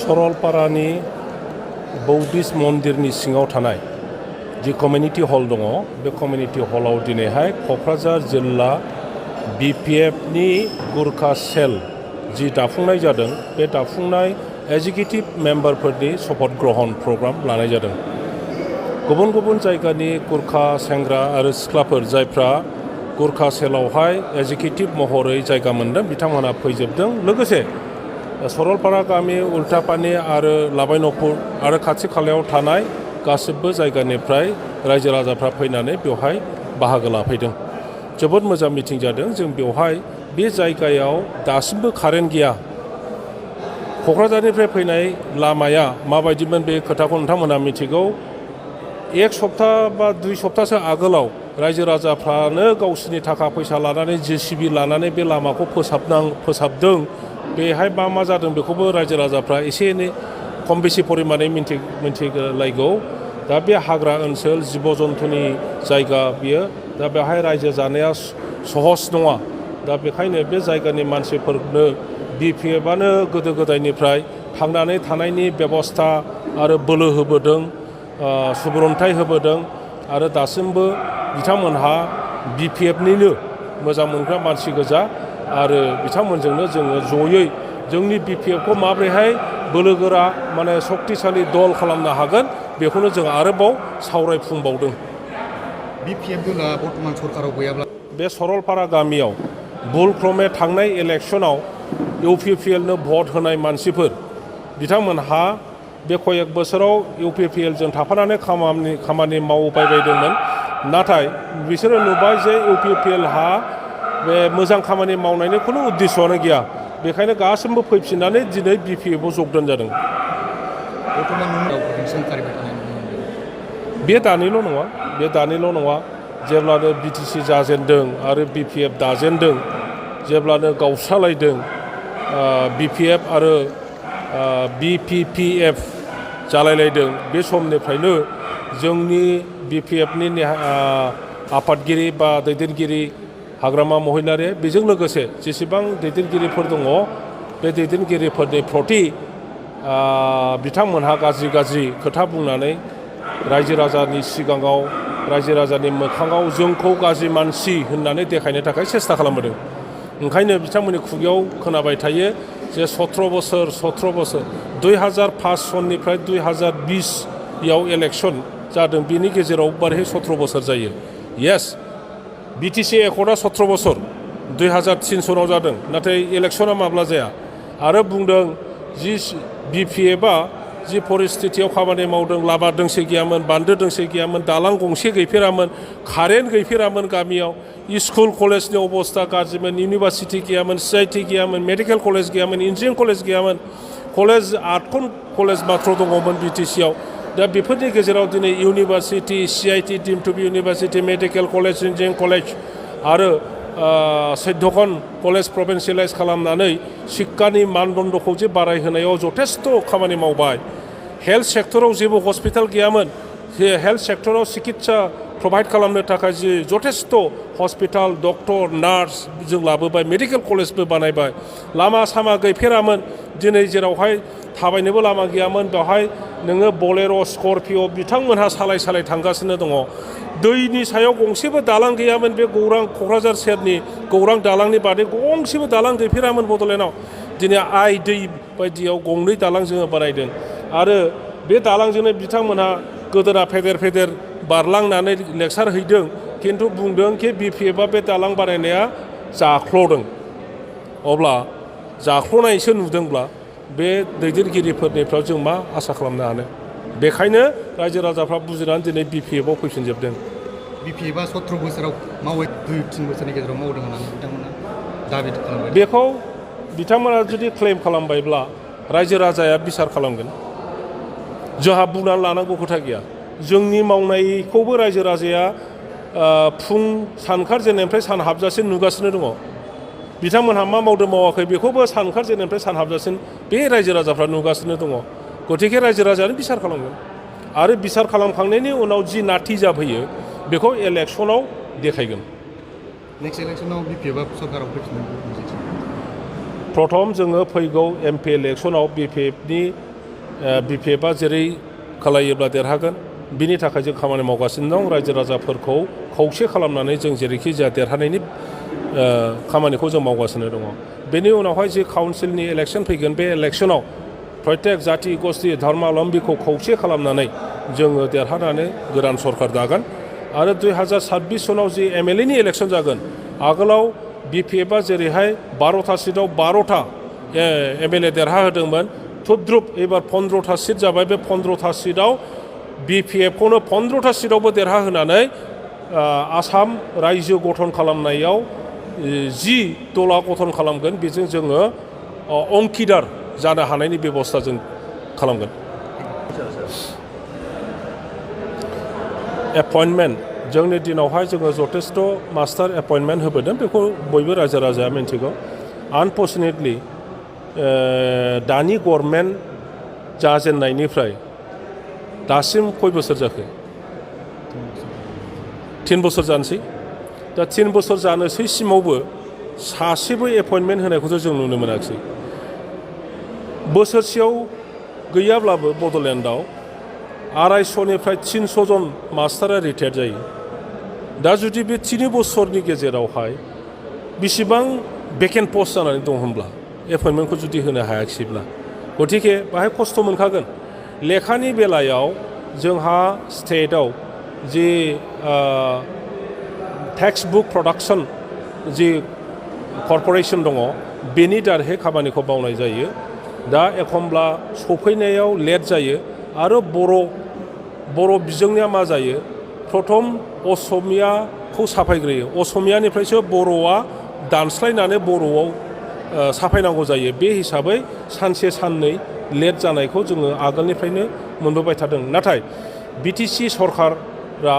सरलपारानि Buddhist मन्दिरनि सिङाव थानाय जि कमिउनिटि हल दङ बे कमिउनिटि हलाव दिनैहाय क'क्राझार जिल्ला BPFनि गुरखा सेल जि दाफुंनाय जादों बे दाफुंनाय एजिकिउटिभ मेम्बारफोरनि शपथ ग्रहण प्रग्राम लानाय जादों। गुबुन गुबुन जायगानि गुरखा सेंग्रा आरो सिख्लाफोर जायफ्रा गुरखा सेलावहाय एजिकिउटिभ महरै जायगा मोनदों बिथांमोना फैजोबदों। लोगोसे सरलपारा गामि उल्टापानि आरो लाबायन'पुर आरो खाथि खालायाव थानाय गासिबो जायगानिफ्राय रायजो राजाफ्रा फैनानै बेवहाय बाहागो लाफैदों। जोबोद मोजां मिटिं जादों। जों बेवहाय बे जायगायाव दासिमबो कारेन्ट गैया। क'क्राझारनिफ्राय फैनाय लामाया माबायदिमोन बे खोथाखौ नोंथांमोना मिथिगौ। एक सप्ता बा 2 सप्तासो आगोलाव रायजो राजाफ्रानो गावसिनि थाखा फैसा लानानै JCB लानानै बे लामाखौ फोसाबदों। बेहाय मा जादों बेखौबो रायजो राजाफ्रा एसे एनै खम बेसि परिमानै मिन्थिलायगौ। दा बे हाग्रा ओनसोल जिब जन्थुनि जायगा बियो, दा बेहाय रायजो जानाया सहज नङा। दा बेखायनो बे जायगानि मानसिफोरनो BPFआनो गोदो गोदायनिफ्राय थांनानै थानायनि बेबस्था आरो बोलो होबोदों, सुबुरुन्थाइ होबोदों आरो दासिमबो बिथांमोनहा BPFनिनो मोजां मोनग्रा मानसि गोजा आरो बिथांमोनजोंनो जोङो जयै जोंनि BPFखौ माबोरैहाय बोलोगोरा माने सक्तिशालि दल खालामनो हागोन बेखौनो जों आरोबाव सावरायफुंबावदों। BPF दला बर्तमान सरकाराव गैयाब्ला बे सरलपारा गामियाव भुलक्रमे थांनाय इलेक्सनाव UPPLनो भट होनाय मानसिफोर बिथांमोनहा बे कयेक बोसोराव UPPLजों थाफानानै खामानि मावबायदोंमोन। नाथाय बिसोरो नुबाय जे UPPLहा बे मोजां खामानि मावनायनि खुनु उद्देश्यआनो गैया। बेखायनो गासिबो फैफिननानै दिनै BPFआव जगदान जादों। बे दानिल' नङा जेब्लानो BTC जाजेनदों आरो BPF दाजेनदों, जेब्लानो गावस्रालायदों BPF आरो BPPF जालायलायदों, बे समनिफ्रायनो जोंनि BPFनि आफादगिरि बा दैदेनगिरि हाग्रामा महिलारि बेजों लोगोसे जेसेबां दैदेनगिरिफोर दङ बे दैदेनगिरिफोरनि प्रति बिथांमोनहा गाज्रि खोथा बुंनानै रायजो राजानि सिगाङाव रायजो राजानि मोखाङाव जोंखौ गाज्रि मानसि होननानै देखायनो थाखाय सेस्था खालामबोदों। ओंखायनो बिथांमोननि खुगायाव खोनाबाय थायो जे 17 बोसोर 2005 सननिफ्राय 2020आव इलेक्सन जादों, बिनि गेजेराव बारहे 17 बोसोर जायो। येस, BTC एकर्डआ 17 बोसोर 2003 सनाव जादों, नाथाय इलेक्सना माब्ला जाया। आरो बुंदों जि BPFआ जि परिस्थितियाव खामानि मावदों, लामा दोंसे गैयामोन, बान्दो दोंसे गैयामोन, दालां गंसे गैफेरामोन, कारेन्ट गैफेरामोन, गामियाव स्कुल कलेजनि अबस्था गाज्रिमोन, इउनिभार्सिटि गैयामोन, CIT गैयामोन, मेडिकेल कलेज गैयामोन, इन्जिनियारिं कलेज गैयामोन, कलेज 8 कलेज मात्र दङमोन BTCआव। दा बेफोरनि गेजेराव दिनै इउनिभार्सिटि, CIT डिम टु बि university, medical college, engineering college आरो 14 कलेज प्रभिन्सियेलाइज खालामनानै शिक्षानि मानदण्डखौ जे बारायहोनायाव जथेस्थ खामानि मावबाय। हेल्थ सेक्टराव जेबो हस्पिटाल गैयामोन, हेल्थ सेक्टराव चिकित्सा प्रभाइड खालामनो थाखाय जि जथेस्थ हस्पिटाल, डक्टर, नार्स जों लाबोबाय, मेडिकेल कलेजबो बानायबाय। लामा सामा गैफेरामोन, दिनै जेरावहाय थाबायनोबो लामा गैयामोन बेवहाय नोङो बलेर', स्करपिय' बिथांमोनहा सालाय थांगासिनो दङ। दैनि सायाव गंसेबो दालां गैयामोन, बे क'क्राझार सेरनि गौरां दालांनि बादै गंसेबो दालां गैफेरामोन बड'लेण्डआव। दिनै आइ दै बायदियाव 2 दालां जोङो बानायदों आरो बे दालांजोंनो बिथांमोनहा गोदोना फेदेर बारलांनानै लेक्सार हैदों, खिन्थु बुंदों कि BPFआ बे दालां बानायनाया जाख्ल'दों। अब्ला जाख्ल'नायसो नुदोंब्ला बे दैदेनगिरिफोरनिफ्राय जों मा आसा खालामनो हानो। बेखायनो रायजो राजाफ्रा बुजिनानै दिनै BPFआव फैफिनजोबदों। BPFआ 17 बोसोराव मावै 2-3 बोसोरनि गेजेराव मावदों होननानै बिथांमोना दाबि खालामबाय। बेखौ बिथांमोना जुदि क्लेम खालामबायब्ला रायजो राजाया बिसार खालामगोन। जोंहा बुंनानै लानांगौ खोथा गैया। जोंनि मावनायखौबो रायजो राजाया फुं सानखारजेननायनिफ्राय सान हाबजासिम नुगासिनो दङ। बिथांमोनहा मा मावदों मावाखै बेखौबो सानखारजेननायनिफ्राय सान हाबजासिम बे रायजो राजाफ्रा नुगासिनो दङ। गतिके रायजो राजायानो बिसार खालामगोन आरो बिसार खालामखांनायनि उनाव जि नाथिजा फैयो बेखौ इलेक्सनाव देखायगोन। नेक्स्ट इलेक्सनाव BPFआ सरकाराव फैफिनगोन। प्रथम जोङो फैगौ MP इलेक्सनाव BPFनि BPFआ जेरै खालायोब्ला देरहागोन बिनि थाखाय जों खामानि मावगासिनो दं रायजो राजाफोरखौ खौसे खालामनानै जों जेरैखि जाया देरहानायनि खामानिखौ जों मावगासिनो दङ बेनि उनावहाय जि काउन्सिलनि इलेक्सन फैगोन बे इलेक्सनाव प्रत्येक जाति गस्थि धर्मालम्बीखौ खौसे खालामनानै जोङो देरहानानै गोदान सरकार दागोन आरो 2026 सनाव जि MLA नि इलेक्सन जागोन आगोलाव BPFआ जेरैहाय 12टा सिटआव 12टा MLA देरहाहोदोंमोन थुद्रुप एबार 15टा सिट जाबाय बे 15टा सिटआव BPFखौनो 15टा सिटआवबो देरहाहोनानै आसाम रायजो गठन खालामनायाव 10 दला गठन खालामगोन बेजों जोङो अंखिदार जानो हानायनि बेबस्था जों खालामगोन एपइन्टमेन्ट जोंनि दिनावहाय जोङो जथेस्थ मास्टार एपइन्टमेन्ट होबोदों बेखौ बयबो रायजो राजाया मिन्थिगौ आनफर्चुनेटलि दानि गभर्नमेन्ट जाजेननायनिफ्राय दासिम खय बोसोर जाखो 3 बोसोर जानोसै दा 3 बोसोर जानोसैसिमावबो सासेबो एपइन्टमेन्ट होनायखौथ' जों नुनो मोनाखिसै बोसोरसेयाव गैयाब्लाबो बड'लेण्डआव 250निफ्राय 300 जन मास्टारा रिटायार जायो दा जुदि बे 3 बोसोरनि गेजेरावहाय बेसेबां भेकेन्ट पस्ट जानानै दं होनब्ला एपइन्टमेन्टखौ जुदि होनो हायाखिसैब्ला गतिके बाहाय खस्थ' मोनखागोन लेखानि बेलायाव जोंहा स्टेटआव जि टेक्स्ट बुक प्रडाक्शन जि कर्परेसन दङ बेनि दारैहाय खामानिखौ मावनाय जायो दा एखमब्ला सफैनायाव लेट जायो आरो बर' बिजोंनिया मा जायो प्रथम असमियाखौ साफायग्रोयो असमियानिफ्रायसो बर'आ दानस्लायनानै बर'आव साफायनांगौ जायो बे हिसाबै सानसे साननै लेट जानायखौ जोङो आगोलनिफ्रायनो मोनबोबाय थादों नाथाय BTC सरकारा